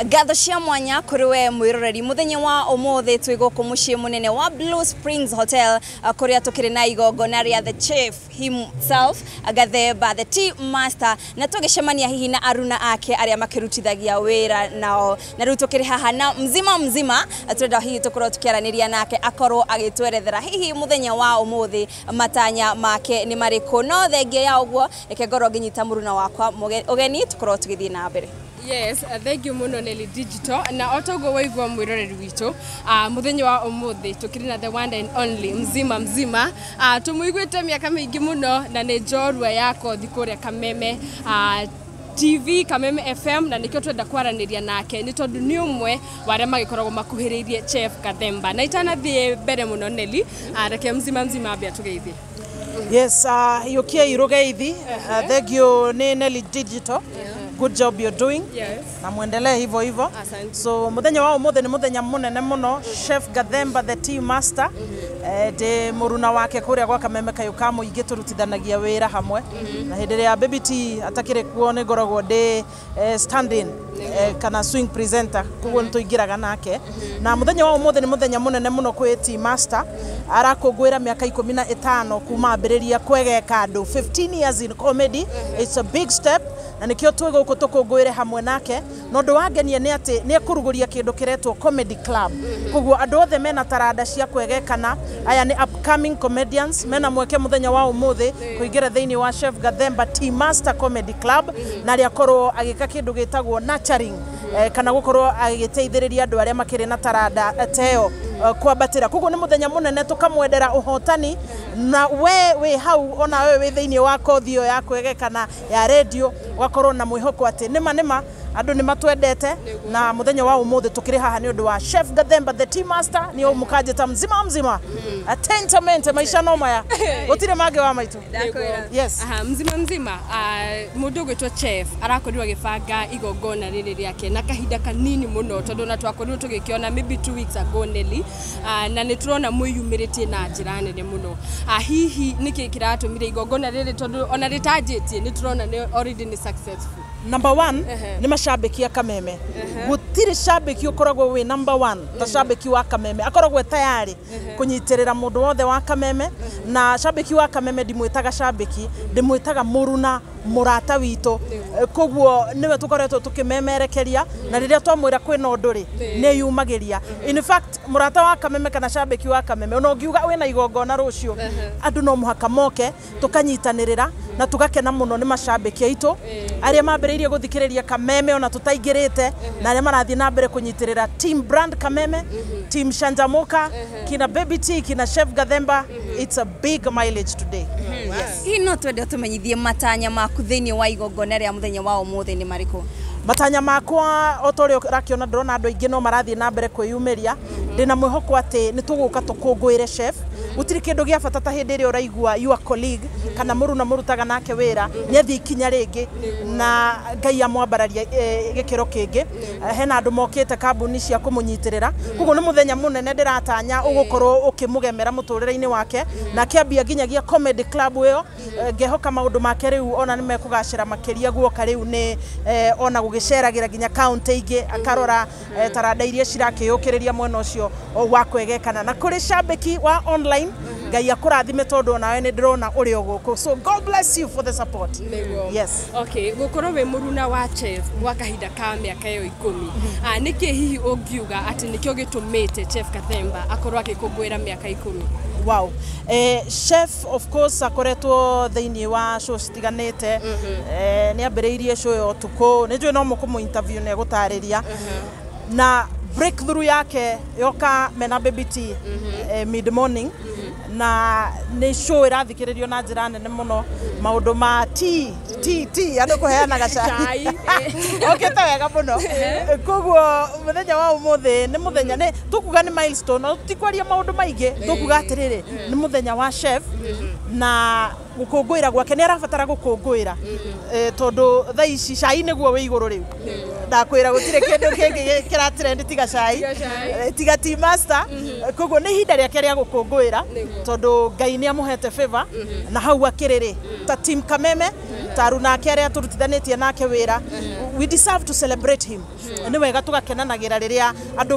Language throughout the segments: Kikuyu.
Ngatho cia mwanya kũrĩ we mwĩroreri. Mũthenya wa ũmũthĩ twĩ gũkũ mũciĩ mũnene wa Blue Springs Hotel, kũrĩa tũkĩrĩ na igongona rĩa the chief himself, Gathemba the Tea Master, na tũgĩcemania hihi na aruna ake arĩa makĩrutithagia wĩra nao. Na rĩu tũkĩrĩ haha na Mzima Mzima, tũrenda hihi tũkorwo tũkĩaranĩria nake, akorwo agĩtwerethera hihi mũthenya wa ũmũthĩ matanya make nĩ marĩkũ. No thengia ya ũguo, reke ngorwo ngĩnyita mũruna wakwa ũgeni tũkorwo tũgĩthiĩ na mbere. Yes, thank you muno, Nelly Digital. Na otoguo waigua, mwiroreri witũ, muthenya wa umuthi tukiri na the one and only Mzima Mzima. Tumuiguite miaka miingi muno na nĩ njorua ya kothi kũrĩa Kameme TV, Kameme FM, na nikio twenda kwaranĩria nake nĩ tondũ nĩ ũmwe wa arĩa magĩkoragwo makuhĩrĩirie Chef Gathemba. Na itanathiĩ mbere mũno, Nelly, reke Mzima Mzima ambia tũgeithie. Yes, yukie Irugeithi. Thank you, ni Nelly Digital. Good job you're doing. Na muendelee hivyo hivyo. Asante. So muthenya wa umuthi ni muthenya munene muno. Chef Gathemba the Tea Master. Ndi muruna wake kuria gwa Kameme kayu ka muingi, turutithanagia wira hamwe. Na hindi ria Baby T atakiri kuo, ni ngoragwo ndi stand in kana swing presenter, koguo nituingiraga nake. Na muthenya wa umuthi ni muthenya munene muno kwi Tea Master, arakũngũĩra mĩaka 15 kuma ambĩrĩria kwegeka andũ. 15 years in comedy, it's a big step, na nĩkĩo twĩ gũkũ tũkũngũĩre hamwe nake. Na ũndũ wangenia nĩ atĩ nĩ ekũrugũria kĩndũ kĩretwo comedy club. Koguo andũ othe mena taranda cia kwegekana, aya nĩ upcoming comedians, mena mweke mũthenya wa ũmũthĩ kũingĩra thĩinĩ wa Chef Gathemba Tea Master Comedy Club, na rĩakorwo agĩka kĩndũ gĩtagwo nurturing, kana gũkorwo agĩteithĩrĩria andũ arĩa makĩrĩ na taranda teo kwambatĩra. Koguo nĩ mũthenya mũnene, tũkamwendera ũhotani, na we wĩ hau, ona we wĩ thĩinĩ wa kothi ĩyo ya kwegekana ya radio, ũgakorwo na mwĩhoko atĩ nĩma nĩma andũ nĩ matwendete. Na mũthenya wa ũmũthĩ tũkĩrĩ haha nĩ ũndũ wa Chef Gathemba the Tea Master, nĩ mũkanjĩta Mzima Mzima. Atentamente maisha no maya, gũtirĩ mangĩ wa maitũ. Yes. Aha, Mzima Mzima, mũndũ ũgwĩtwo Chef arakorirwo agĩbanga igongona rĩrĩ rĩake na kahinda kanini mũno, tondũ ona twakorirwo tũgĩkĩona maybe 2 weeks ago, Nelly, na nĩ tũrona mwĩyumĩrĩtie na njĩra nene mũno. Hihi nĩkĩ kĩratũmire igongona rĩrĩ, tondũ ona rĩtanjĩtie nĩ tũrona nĩ already nĩ successful? Number one, nĩ macambĩki a Kameme. Gũtirĩ cambĩki ũkoragwo wĩ number one ta cambĩki wa Kameme. Akoragwo e tayari kũnyitĩrĩra mũndũ wothe wa Kameme. Na cambĩki wa Kameme ndimwĩtaga cambĩki, ndĩmwĩtaga mũruna, mũrata witũ. Koguo nĩwe tũkoretwo tũkĩmemerekeria, na rĩrĩa twamwĩra kwĩna ũndũ rĩ, nĩ yumagĩria. In fact, mũrata wa Kameme kana cambĩki wa Kameme, ona ũngiuga wĩna igongona rũciũ, andũ no mũhaka moke, tũkanyitanĩrĩra na tũgakena mũno. Nĩ macambĩki aitũ arĩa mambĩrĩirie gũthikĩrĩria Kameme ona tũtaingĩrĩte, na arĩa marathiĩ na mbere kũnyitĩrĩra team brand Kameme, team Shanjamuka, kina Baby T, kina Chef Gathemba. It's a big mileage today, yes. Hihi no twende ũtũmenyithie matanya maku thĩinĩ wa igongona rĩa mũthenya wa ũmũthĩ nĩ marĩkũ? Matanya makwa, o ta ũrĩa ũrakĩona, ndĩrona andũ aingĩ no marathiĩ na mbere kwĩyumĩria. Ndĩna mwĩhoko atĩ nĩ tũgũka tũkũngũĩre chef. Gũtirĩ kĩndũ gĩa bata ta hĩndĩ ĩrĩa ũraigua your colleague kana mũruna mũrutaga nake wĩra nĩ athiĩ ikinya rĩngĩ na Ngai amwambararia gĩkĩro kĩngĩ. Hena andũ mokĩte, kambuni cia kũmũnyitĩrĩra. Koguo nĩ mũthenya mũnene ndĩratanya ũgũkorwo ũkĩmũgemera mũtũrĩre-inĩ wake, na akĩambia nginyagia comedy club ĩyo. Ngehoka maũndũ make rĩu ona nĩ mekũgacĩra makĩria guoka rĩu nĩ ona gũgĩceragĩra nginya kaunti ingĩ, akarora taranda iria cirakĩyũkĩrĩria mwena ũcio wa kwegekana. Na kũrĩ cambĩki wa online, Ngai akũrathime, tondũ onawe nĩ ndĩrona ũrĩ o gũkũ. So God bless you for the support. Nĩguo. Yes. Okay, gũkorwo wĩ mũruna wa chef gwa kahinda ka mĩaka ĩyo 10, nĩkĩ hihi ũngiuga atĩ nĩkĩo gĩtũmĩte Chef Gathemba akorwo agĩkũngũĩra mĩaka 10? Wow. Chef of course akoretwo thĩinĩ wa show citiganĩte. Nĩ ambĩrĩirie show ya ũtukũ, nĩ njũĩ no mũkũmũ interview nĩ egũtarĩria, na breakthrough yake yoka mena Baby T, mid morning, na nĩ show ĩrathikĩrĩrio na njĩra nene mũno. Maũndũ ma tea tea tea, andũ kũheanaga cai. Cai. Okĩte wega mũno. Koguo mũthenya wa ũmũthĩ nĩ mũthenya nĩ tũkuga nĩ milestone. No ti kwaria maũndũ maingĩ, tũkuga atĩrĩrĩ, nĩ mũthenya wa chef na gũkũngũĩra gwake. Nĩ arabatara gũkũngũĩra, tondũ thaa ici cai nĩguo wĩ igũrũ rĩu. Ndakwĩra gũtirĩ kĩndũ kĩngĩ kĩra trend tiga cai. Tiga cai. Tiga Tea Master. Koguo nĩ ihinda rĩake rĩa gũkũngũĩra, tondũ Ngai nĩ amũhete favor na hau akĩrĩ rĩ, ta team Kameme, ta aruna ake arĩa tũrutithanĩtie nake wĩra. We deserve to celebrate him. Nĩ wega tũgakenanagĩra rĩrĩa andũ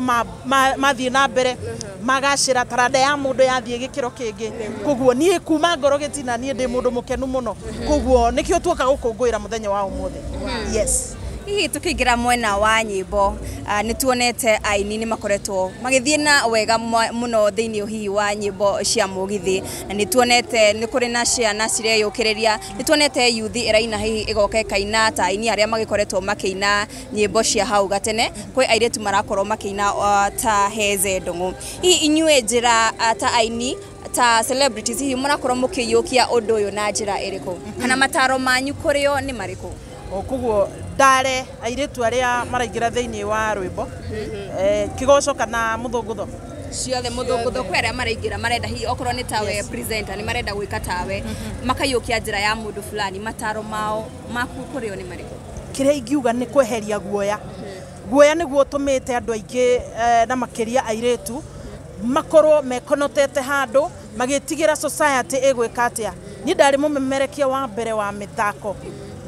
mathiĩ na mbere, magacĩra, taranda ya mũndũ yathiĩ gĩkĩro kĩngĩ. Koguo niĩ kuma ngoro gĩtina, niĩ ndĩ mũndũ mũkenu mũno. Koguo nĩkĩo tuoka gũkũngũĩra mũthenya wa ũmũthĩ. Yes. Hihi tukĩingĩra mwena wa nyĩmbo, nĩ tuonete aini nĩ makoretwo magĩthiĩ na wega mũno thĩinĩ hihi wa nyĩmbo cia mũgithi, na nĩ tuonete nĩ kũrĩ na ciana cireyũkĩrĩria, nĩ tuonete yuthi ĩraina, hihi ĩgoka ĩkaina ta aini arĩa magĩkoretwo makĩina nyĩmbo cia hau gatene. Kwĩ airĩtu marakorwo makĩina ta Heze Ndũng'ũ. Hihi inyuĩ njĩra ta aini, ta celebrities, hihi mũrakorwo mũkĩiyũkia ũndũ ũyũ na njĩra ĩrĩkũ, kana mataro manyu kũrĩo nĩ marĩkũ? O koguo ndare airĩtu arĩa maraingĩra thĩinĩ wa rwĩmbo, kĩgoco kana mũthũngũtho? Ciothe. Mũthũngũtho, kwĩ arĩa maraingĩra, marenda hihi okorwo nĩ tawe presenter, nĩ marenda gwĩka tawe, makaiyũkia njĩra ya mũndũ fulani. Mataro mao maku kũrĩo nĩ marĩkũ? Kĩrĩa ingiuga nĩ kweheria guoya. Guoya nĩguo ũtũmĩte andũ aingĩ, na makĩria airĩtu, makorwo mekonotete handũ magĩtigĩra society ĩgwĩka atĩa. Niĩ ndarĩ mũmemerekia wa mbere wa mĩthako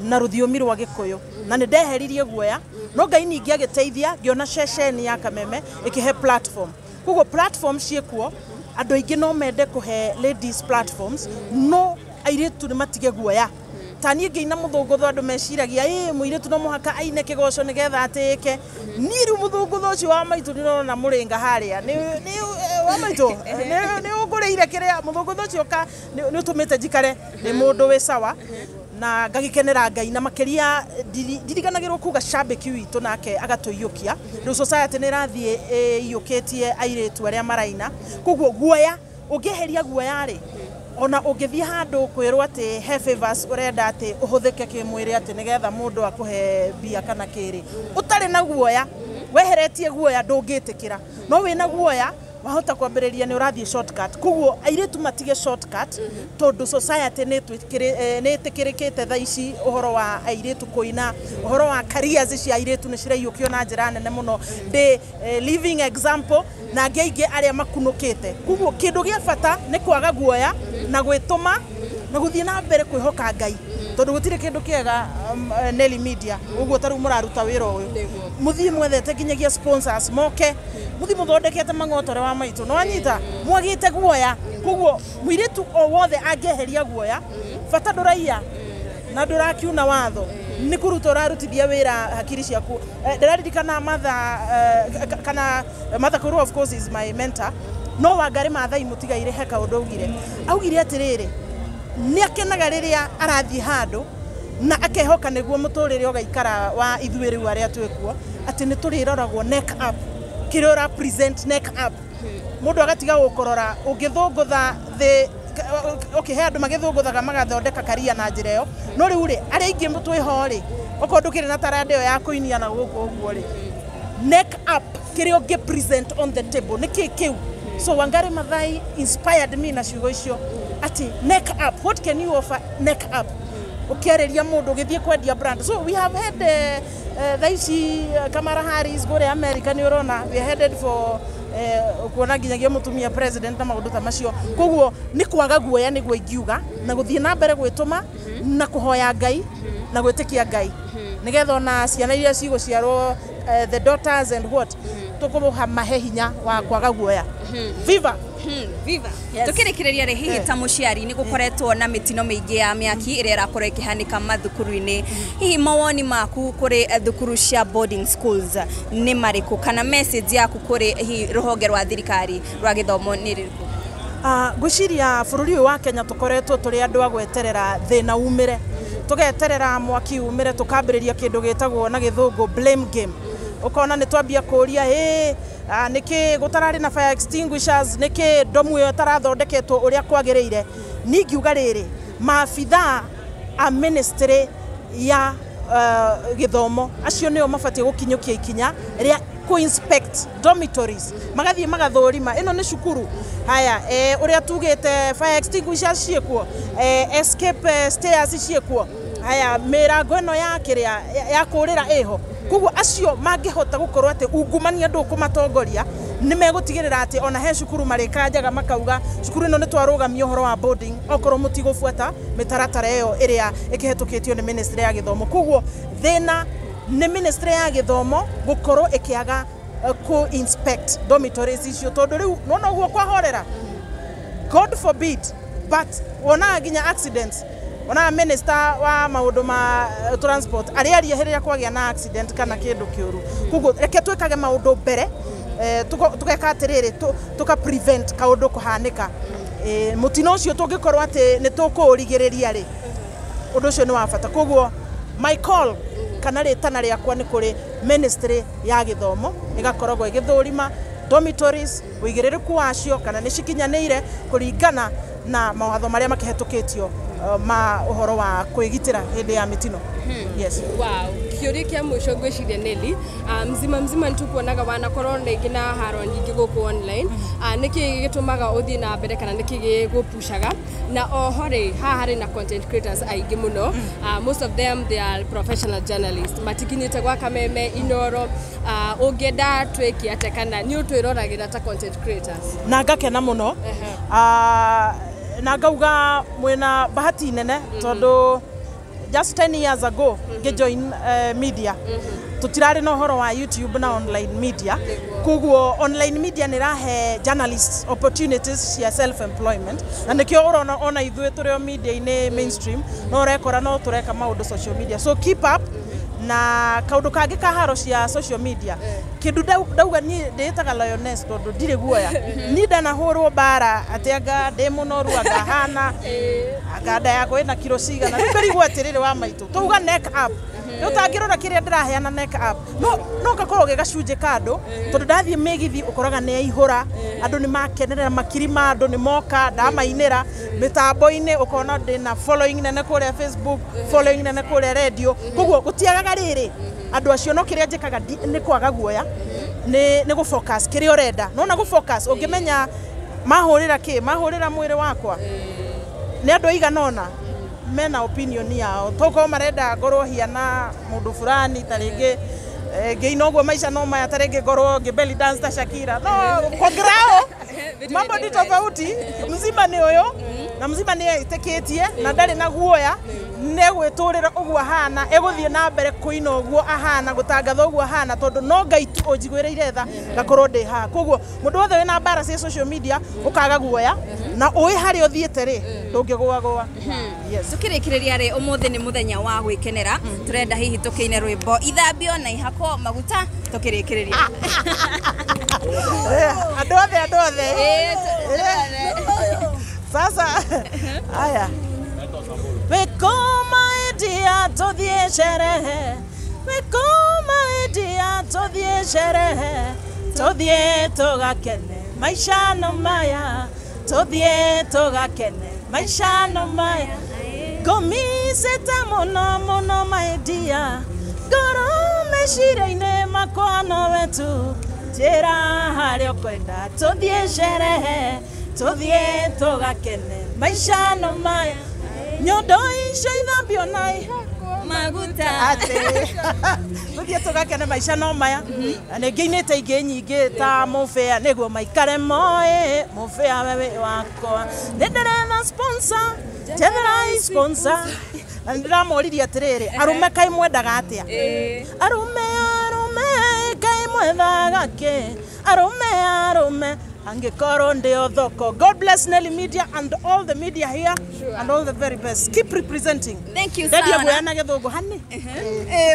na rũthiomi rwa Gĩkũyũ, na nĩ ndeheririe guoya, no Ngai ningĩ agĩteithia, ngĩona ceceni ya Kameme ĩkĩhe platform. Koguo platform ciĩkuo, andũ aingĩ no mende kũhe ladies platforms, no airĩtu nĩ matige guoya. Ta niĩ ngĩina mũthũngũtho, andũ meciragia ĩ mũirĩtu no mũhaka aine kĩgoco nĩgetha atĩĩke. Niĩ rĩu mũthũngũtho ũcio wa maitũ, ndĩrona mũrĩnga harĩa nĩ wa maitũ nĩ ũngũrĩire kĩrĩa mũthũngũtho ũcio nĩ ũtũmĩte njikare nĩ mũndũ wĩ sawa na ngagĩkenera Ngai, na makĩria ndiriganagĩrwo kuga cambĩki witũ nake agatũiyũkia. Rĩu society nĩ ĩrathiĩ ĩiyũkĩtie airĩtu arĩa maraina. Koguo guoya, ũngĩeheria guoya rĩ, ona ũngĩthiĩ handũ kwĩrwo atĩ he favors ũrenda atĩ ũhũthĩke kĩmwĩrĩ atĩ nĩgetha mũndũ akũhe mbia kana kĩrĩ, ũtarĩ na guoya, weheretie guoya, ndũngĩtĩkĩra. No wĩna guoya, wahota kwambĩrĩria nĩ ũrathiĩ shortcut. Koguo airĩtu matige shortcut, tondũ society nĩ ĩtĩkĩrĩkĩte thaa ici ũhoro wa airĩtu kũina, ũhoro wa careers cia airĩtu nĩ ciraiyũkio na njĩra nene mũno. Ndĩ living example na angĩ aingĩ arĩa makunũkĩte. Koguo kĩndũ gĩa bata nĩ kwaga guoya na gwĩtũma na gũthiĩ na mbere kwĩhoka Ngai, tondũ gũtirĩ kĩndũ kĩega Nelly Media ũguo ta rĩu mũraruta wĩra ũyũ, mũthiĩ mwethete nginyagia sponsors moke, mũthiĩ mũthondekete mang'otore wa maitũ no anyita mwagĩte guoya. Koguo mũirĩtu o wothe angĩeheria guoya, bata ndũraiya na ndũrakiuna watho, nĩ kũruta ũrarutithia wĩra hakiri ciaku. Ndĩraririkana Martha, kana Martha Karua of course is my mentor, no Wangari Maathai mũtigaire he kaũndũ augire. Augire atĩrĩrĩ, nĩ akenaga rĩrĩa arathiĩ handũ na akehoka nĩguo mũtũrĩre ũgaikara wa ithuĩ rĩu arĩa twĩkuo, atĩ nĩ tũrĩroragwo neck up, kĩrĩa ũra present neck up, mũndũ agatiga gũkũrora ũngĩthũngũtha thĩ. Okay, he andũ magĩthũngũthaga magathondeka karia na njĩra ĩyo, no rĩu rĩ, arĩa aingĩ twĩho rĩ, okorwo ndũkĩrĩ na taranda ĩyo ya kũinia na gũkũ ũguo rĩ, neck up, kĩrĩa ũngĩ present on the table nĩ kĩ kĩu. So Wangari Maathai inspired me na ciugo icio atĩ neck up, what can you offer neck up, ũkĩarĩria mũndũ, ũgĩthiĩ kwendia brand. So we have had thaa ici Kamala Harris kũrĩa America, nĩ ũrona we are headed for kuona nginyagia mũtumia president na maũndũ ta macio. Koguo nĩ kwaga guoya nĩguo ingiuga, na gũthiĩ na mbere gwĩtũma na kũhoya Ngai na gwĩtĩkia Ngai, nĩgetha ona ciana iria cigũciarwo, the daughters and what, tũkũmahe mahe hinya wa kwaga guoya. Viva! Viva! Yes. Tukĩrĩkĩrĩria rĩ, hihi ta mũciari, nĩ gũkoretwo na mĩtino mĩingĩ ya mĩaki ĩrĩa ĩrakorwo ĩkĩhanĩka mathukuru-inĩ. Hihi mawoni maku kũrĩ thukuru cia boarding schools nĩ marĩkũ, kana message yaku kũrĩ hihi rũhonge rwa thirikari rwa gĩthomo nĩ rĩrĩkũ? Ngwĩciria bũrũri ũyũ wa Kenya tũkoretwo tũrĩ andũ a gweterera thĩna umĩre, tũgeterera mwaki umĩre, tũkambĩrĩria kĩndũ gĩtagwo na gĩthũngũ blame game. Ũkona nĩ twambia kũria ĩ nĩkĩ gũtararĩ na fire extinguishers, nĩkĩ ndomu ĩyo ĩtarathondeketwo ũrĩa kwagĩrĩire. Niĩ ngiuga rĩrĩ, maabithaa a ministry ya gĩthomo acio nĩo mabatiĩ gũkinyũkia ikinya rĩa kũ-inspect dormitories, magathiĩ magathũrima ĩno nĩ cukuru haya, ũrĩa tugĩte fire extinguishers ciĩkuo, escape stairs ciĩkuo, haya mĩrango ĩno ya kĩrĩa ya kũrĩra ĩho. Koguo acio mangĩhota gũkorwo atĩ ungumania ndũkũmatongoria, nĩ megũtigĩrĩra atĩ ona he cukuru marĩkanjaga makauga cukuru ĩno nĩ twarũgamia ũhoro wa boarding okorwo mũtigũbuata mĩtaratara ĩyo ĩrĩa ĩkĩhetũkĩtio nĩ ministry ya gĩthomo. Koguo thĩna Nĩ ministry ya gĩthomo gũkorwo ĩkĩaga kũ inspect dormitories icio, tondũ rĩu nona ũguo kwahorera, God forbid, but wonaga nginya accidents, wonaga minister wa maũndũ ma transport arĩaria hĩrĩa kwagĩa na accident kana kĩndũ kĩũru. Koguo reke twĩkage maũndũ mbere, tũgeka atĩrĩrĩ, tũka prevent kaũndũ kũhanĩka. Mũtino ũcio tũngĩkorwo atĩ nĩ tũkũũrigĩrĩria rĩ, ũndũ ũcio nĩ wa bata. Koguo my call kana rĩtana rĩakwa nĩ kũrĩ ministry ya gĩthomo ĩgakoragwo ĩgĩthũrima dormitories, ũigĩrĩrĩku wacio kana nĩ cikinyanĩire kũringana na mawatho marĩa makĩhetũkĩtio ma ũhoro wa kwĩgitĩra hĩndĩ ya mĩtino. Yes. Wow, kĩũria kĩa mũico ngwĩciria Nelly, mzima mzima nĩtũkuonaga wanakorwo rĩngĩ na haro nyingĩ gũkũ online. Nĩkĩ gĩtũmaga ũthiĩ na mbere kana nĩkĩ gĩgũpushaga? Na oho rĩ, haha harĩ na content creators aingĩ mũno, most of them they are professional journalists, matikinyĩte gwa Kameme Inoro. Ũngĩenda twĩke atĩa kana nĩ ũtwĩroragĩra ta content creators? Na ngakena mũno, na ngauga mwĩna bahati nene, tondũ just 10 years ago ngĩjoin media, tũtirarĩ na ũhoro wa YouTube na online media. Koguo online media nĩ ĩrahe journalists opportunities cia self employment, na nĩkĩo ũrona ona ithuĩ tũrĩ o media-inĩ mainstream no ũrekora no tũreka maũndũ social media. So keep up. Na kaũndũ kangĩ ka haro cia social media, kĩndũ ndauga niĩ ndĩĩtaga lioness tondũ ndirĩ guoya. Niĩ ndanahũrwo mbara atĩ anga ndĩ mũnoru, anga hana anga nda yakwa ĩna kiro cigana, rĩu ngarigwo atĩrĩrĩ wa maitũ, tauga neck up, rĩu ũtangĩrora kĩrĩa ndĩraheana neck up, no gakorwo ge gacunjĩ ka andũ, tondũ ndathiĩ mĩgithi ũkoraga nĩ yaihũra, andũ nĩ makenerera, makiri ma andũ nĩ moka ndamainĩra mĩtambo-inĩ, ũkona ndĩna following nene kũrĩa Facebook, following nene kũrĩa radio. Koguo gũtiagaga rĩrĩ andũ acio, no kĩrĩa njĩkaga nĩ kwaga guoya, nĩ gũ focus kĩrĩa ũrenda. Nona gũ focus ũngĩmenya mahũrĩra kĩ mahũrĩra mwĩrĩ wakwa nĩ andũ aigana ũna mena opinion yao, tokorwo marenda ngorwo hiana mũndũ fulani, ta rĩngĩ ngĩina ũguo maica no maya, ta rĩngĩ ngorwo ngĩ belly dance ta Shakira, no kwa grao mambo ni tofauti. Mzima nĩ ũyũ na mzima nĩ etĩkĩtie na ndarĩ na guoya, nĩ gwĩtũrĩra ũguo ahana, egũthiĩ na mbere kũina ũguo ahana, gũtangatha ũguo ahana, tondũ no Ngai tu ũnjiguĩrĩire tha ngakorwo ndĩ haha. Koguo mũndũ wothe wĩna mbara cia social media, ũkaga guoya na ũĩ harĩa ũthiĩte rĩ, ndũngĩgũagũa. Yes. Tukĩrĩkĩrĩria rĩ, ũmũthĩ nĩ mũthenya wa gwĩkenera, tũrenda hihi tũkĩine rwĩmbo ithambio na ihakwo maguta tũkĩrĩkĩrĩria. Andũ othe, andũ othe. Sasa haya, wĩkũma ĩndia tũthiĩ sherehe, wĩkũma ĩndia tũthiĩ sherehe, tũthiĩ tũgakene maica no maya, tũthiĩ tũgakene maica no maya, ngũmicĩte mũno mũno maendia, ngoro meciria-inĩ makwa nowe tu, njĩra harĩa ũkwenda tũthiĩ sherehe, tũthiĩ tũgakene maica no maya, nyondo icio ithambio na maguta. Atĩ tũthiĩ tũgakene maica no maya. Na nĩ ngĩinĩte ingĩ nyingĩ ta mũbĩa nĩguo maikare moĩ mũbĩa wewe wakwa, nĩ ndĩretha sponsor, njetherai sponsor. Na nĩ ndĩramoririe atĩrĩrĩ, arũme kaĩ mwendaga atĩa? Arũme, arũme kaĩ mwethaga kĩ? Arũme, arũme angĩkorwo ndĩ o thoko. God bless Nelly Media and all the media here. And all the very best. Keep representing. Thank you Ndendia sana. guoya gĩthũngũ hani.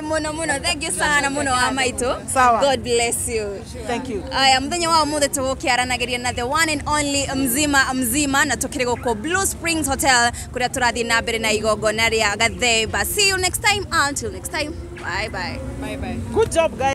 Mũno mũno, thank you sana mũno wa maitũ. Sawa. God bless you. Thank you. Aya, muthenya wa umuthi tũgũkĩaranagĩria na the one and only mzima mzima, na tũkĩrĩ gũkũ Blue Springs Hotel kũrĩa tũrathiĩ na mbere na igongona rĩa Gathemba. See you next time, until next time, bye bye. Bye bye. Good job guys.